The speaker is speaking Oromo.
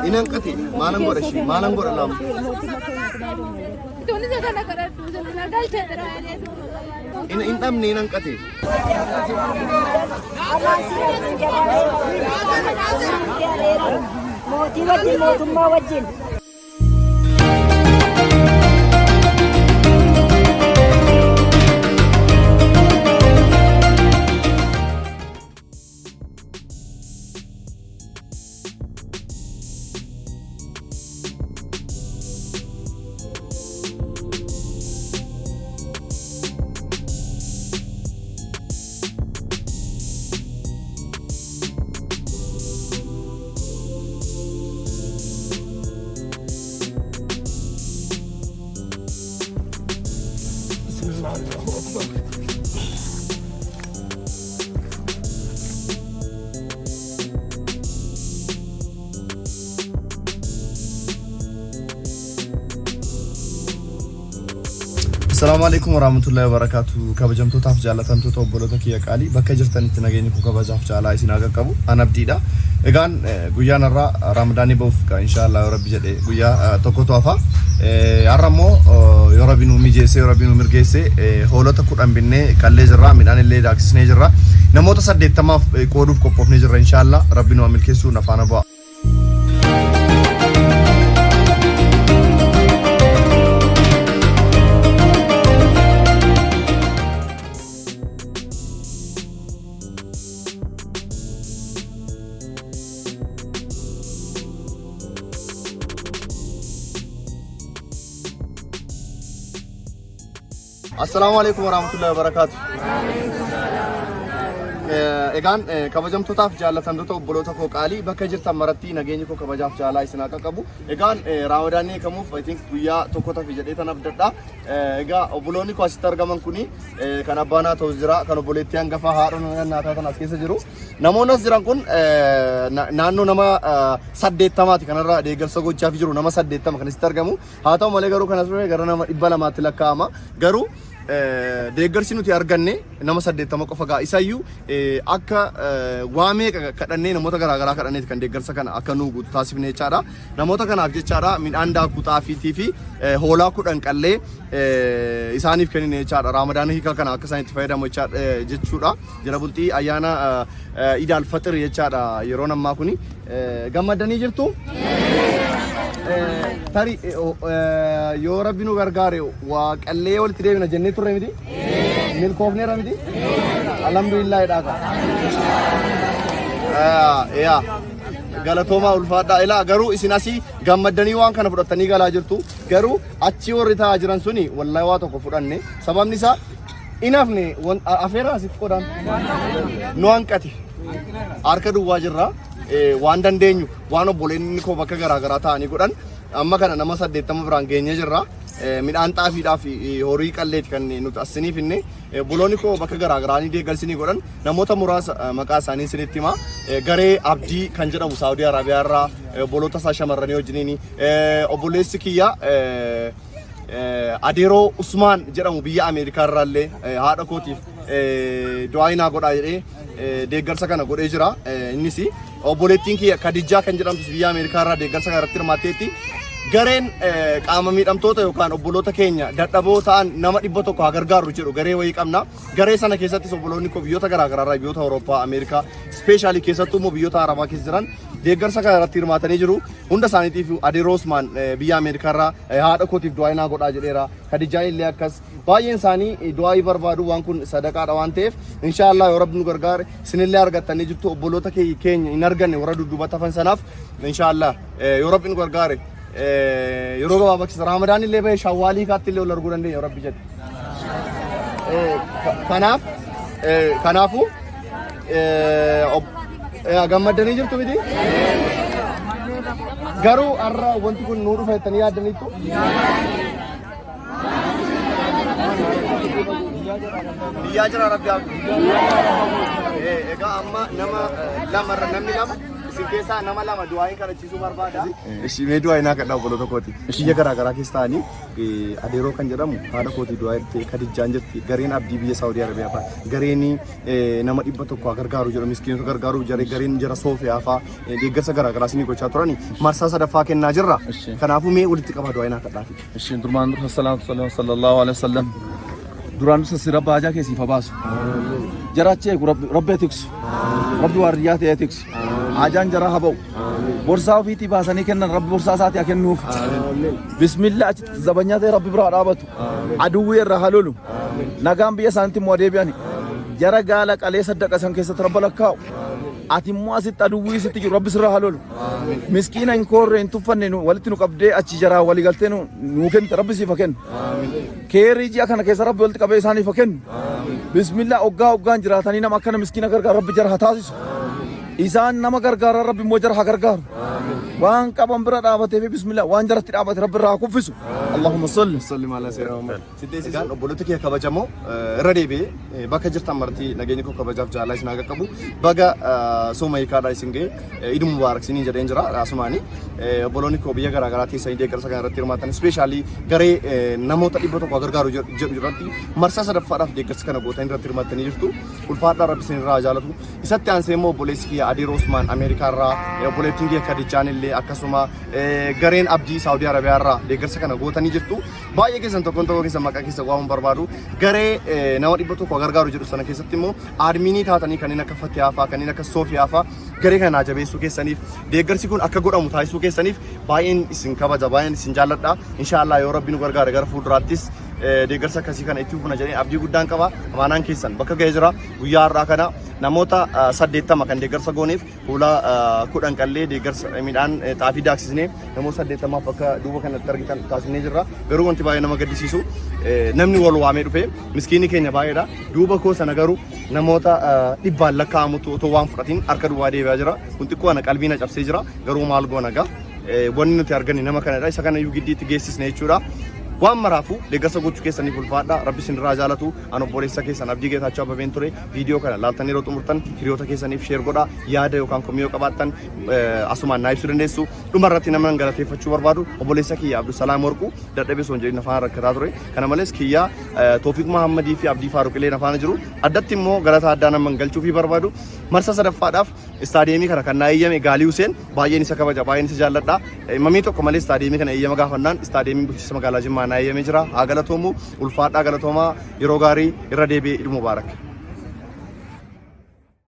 Hin hanqate maalan godha ishee maalan godha laamu. Hin hin dhabne hin hanqate. Mootii wajjin mootummaa wajjin. Assalaamu alaikum warahmatullahi wabarakatuh. Kabajamtootaaf jaallatamtoota obboloota kiyya qaalii bakka jirtanitti nageenyi koo kabajaaf jaalaa isin haa qaqqabu. An abdiidha. Egaan guyyaan har'aa Ramadaanii ba'uuf inshaallah yoo rabbi jedhe guyyaa tokkotu hafa. Har'a immoo yoo rabbi nu mijeesse yoo rabbi nu mirgeesse hoolota 10 binnee qallee jirra midhaan illee daaksisnee jirra. Namoota 80f qooduuf qophoofnee jirra inshaallah rabbi nu haa milkeessu na faana bu'a. Assalaamu alaikum warahmatullahi wabarakatuh. Egaan kabajamtootaaf jaallatamtoota obboloota koo qaalii bakka jirtan maratti nageenyi koo kabajaaf jaalaa isin haa qaqqabu. Egaan raamadaanni eekamuuf I think guyyaa tokko tafi jedhee tan abdadha. Egaa obboloonni koo asitti argaman kuni kan abbaa naa ta'us jira kan obboleettii hangafaa haadha naataa tan as keessa jiru. Namoonni as jiran kun naannoo nama 80ti kanarra deeggarsa gochaaf jiru nama 80 kan asitti argamu. Haa ta'u malee garuu kan as dhufe gara nama 200tti lakkaa'ama. Garuu deeggarsi nuti arganne nama 80 qofa ga'a. Isayyuu akka waa meeqa kadhannee namoota garaagaraa kadhanneeti kan deeggarsa kana akka nuu guutu taasifne jechaadha. Namoota kanaaf jechaadha midhaan daakuu xaafiitii fi hoolaa 10 qallee isaaniif kennine jechaadha. Raamadaana hiika kana akka isaan itti fayyadamu jechuudha. Jala bultii ayyaana Iid al-Faxir jechaadha yeroon ammaa kuni. Gammaddanii jirtu? Tari yoo rabbi nu gargaare waa qallee walitti deebina jennee turre miti? Milkoofneera miti? Alhamdulillah jedhaa ka. Yaa galatoomaa ulfaadhaa. Ilaa garuu isin asii gammaddanii waan kana fudhattanii galaa jirtu. Garuu achi warri taa'aa jiran suni wallahi waa tokko fudhanne. Sababni isaa In hafne afeerraa asitti qodaan nu hanqate harka duwwaa jirra. Waan dandeenyu waan obboleonni koo bakka garaa garaa ta'anii godhan amma kana nama 80 biraan geenyee jirra. Midhaan xaafiidhaa fi horii qalleeti kan nuti as sinii finne. Obboloonni koo bakka garaa garaa ni deeggarsi ni godhan. Namoota muraasa maqaa isaanii isinitti hima. Garee Abdii kan jedhamu Saawudii Arabiyaa irraa obboloota isaa shamarranii wajjiniini. Obboleessi kiyya Adeeroo Usmaan jedhamu biyya Ameerikaa irraa illee haadha kootiif du'aa naa godhaa jedhee deeggarsa kana godhee jira. Innis obboleettiin kiyya Kadijjaa kan jedhamtus biyya Ameerikaa irraa deeggarsa kana irratti hirmaatteetti. Gareen qaama miidhamtoota yookaan obboloota keenya dadhaboo ta'an nama 100 haa gargaarru jedhu garee wayii qabna. Garee sana keessattis obboloonni koo biyyoota garaa garaa irraa biyyoota Awurooppaa, Ameerikaa, ispeeshaalii keessattuu immoo biyyoota Arabaa keessa jiran deeggarsa kana irratti hirmaatanii jiru. Hunda isaaniitiif Adeeroo Usmaan biyya Ameerikaa irraa haadha kootiif du'aa naa godhaa jedheera. Kadijaan illee akkas. Baay'een isaanii du'aa barbaadu waan kun sadaqaadha waan ta'eef inshaallah yoo rabbi nu gargaare isinillee argattanii jirtu obboloota keenya hin arganne warra dudduubatti hafan sanaaf inshaallah yoo rabbi nu gargaare yeroo gabaabaa keessa Raamadaan illee bahee shawwaalii kaatti illee ol arguu dandeenya yoo rabbi jedhe. Kanaaf kanaafuu Gammaddanii jirtu miti? Garuu har'a wanti kun nuu dhufa jettanii yaaddaniittu? Biyyaa jira rabbi haa godhu. Egaa amma nama lamarra namni lama Isin keessaa nama lama du'aayin kadhachiisuu barbaada. Ishi mee du'aayin naa kadhaa obboloota kooti. Biyya garaa garaa keessa ta'anii Adeeroo kan jedhamu haadha kootii du'aa jirti Kadijjaan jirti gareen abdii biyya Saawudii Arabiyaa fa'a gareen nama 100 gargaaru jedhu miskiinota gargaaruuf jaree gareen jara Soofiyaa fa'a deeggarsa garaa garaa isinii gochaa turani marsaa sadaffaa kennaa jirra. Kanaafuu mee walitti qabaa du'aayin naa kadhaafi. Ishiin durmaan dursa salaatu salaam sallallahu alaihi wasallam. Duraan dursa si rabba hajaa kee siif haa baasu. Jara achi eegu rabbi rabbi haa tiksu. Rabbi waardiyyaa ta'ee tiksu. Hajaan jaraa haa ba'u. Borsaa ofiitii baasanii kennan rabbi borsaa isaatii haa kennuuf. Bismillah achitti zabanyaa ta'e rabbi biraa haa dhaabatu. Aduwwii irraa haa lolu. Nagaan biyya isaaniitti immoo deebi'ani. Jara gaala qalee saddaqa san keessatti rabba lakkaa'u. Ati immoo asitti aduwwii sitti jiru rabbi sirraa haa lolu. Miskiina hin koorre hin tuffanne nu walitti nu qabdee achi jaraa walii galtee nu nuu kennite rabbi siif haa kennu. Keerii ji'a kana keessa rabbi walitti qabee isaaniif haa kennu. Bismillah oggaa oggaan jiraatanii nama akkana miskiina gargaaru rabbi jara haa taasisu. Isaan nama gargaaran rabbi immoo jara haa gargaaru. Waan qaban bira dhaabatee fi bismillah waan jaratti dhaabate rabbi irraa haa kuffisu. Allahumma salli. Salli maala seera Muhammad. Egaan obboloota kiyya kabajamoo irra deebi'ee bakka jirtan marti nageenyi koo kabajaaf jaalala isin haa qaqqabu. Baga sooma hiikaadhaa isin ga'e Iid Mubaarak isiniin jedheen jira asumaani. Obboloonni koo biyya garaa garaa teessanii deeggarsa kana irratti hirmaatan ispeeshaalii garee namoota 100 gargaaru jedhu irratti marsaa sadaffaadhaaf deeggarsa kana gootanii irratti hirmaattanii jirtu. Ulfaadhaa rabbi isin irraa haa jaalatu. Isatti aansee immoo obboleessi kiyya Adeer Osmaan Ameerikaa irraa obboleettiin kiyya Kadijaan illee akkasuma gareen Abdii Saawudii Arabiyaa irraa deeggarsa kana gootanii jirtu. Baay'ee keessan tokkoon tokko keessan maqaa keessa waamuun barbaadu. Garee nama 100 gargaaru jedhu sana keessatti immoo aadmiinii taatanii kanneen akka Fatiyaa fa'aa kanneen akka Soofiyaa fa'aa garee kana naa jabeessuu keessaniif deeggarsi kun akka godhamu taasisuu keessaniif baay'een isin kabaja baay'een isin jaalladha. Inshaallah yoo rabbi nu gargaare gara fuulduraattis deeggarsa akkasii kana itti fufna jedhee abdii guddaan qaba. Amaanaan keessan bakka ga'ee jira. Guyyaa har'aa kana namoota 80 kan deeggarsa gooneef Hoolaa 10 qallee deeggarsa midhaan xaafii daaksisnee namoota 80f akka duuba kanatti argitan taasisnee jirra. Garuu wanti baay'ee nama gaddisiisu namni wal waamee dhufe miskiinni keenya baay'eedha. Duuba koo sana garuu namoota dhibbaan lakkaa'amutu otoo waan fudhatiin harka duwwaa deebi'aa jira. Kun xiqqoo ana qalbii na cabsee jira. Garuu maal goona gaa. Wanni nuti arganne nama kanadha. Isa kana iyyuu giddiitti geessisne jechuudha. Waan maraafuu deeggarsa gochuu keessaniif ulfaadha. Rabbi isin irraa jaalatu. An obboleessa keessan Abdii Geetaachoo Abbabeen ture. Viidiyoo kana laaltanii yeroo xumurtan hiriyoota keessaniif share godhaa. Yaada yookaan komii yoo qabaattan asumaan naa ibsuu dandeessu. Dhuma irratti nama nan galateeffachuu barbaadu obboleessa kiyya Abdusalaam Warquu dadhabee osoo hin jedhin na faana rakkataa ture. Kana malees kiyya Toofiq Mahammadii fi Abdii Faaruq illee na faana jiru. Addatti immoo galata addaa nama galchuufii barbaadu. Marsa sadaffaadhaaf istaadiyeemii kana kan naa eeyyame Gaalii Huseen baay'een isa kabaja baay'een isa jaalladha. Mamii tokko malee istaadiyeemii kana eeyyama gaafannaan istaadiyeemiin bulchiinsa magaalaa Jimmaa naa eeyyamee jira. Haa galatoomu ulfaadhaa galatoomaa yeroo gaarii irra deebi'ee Iid Mubaarak.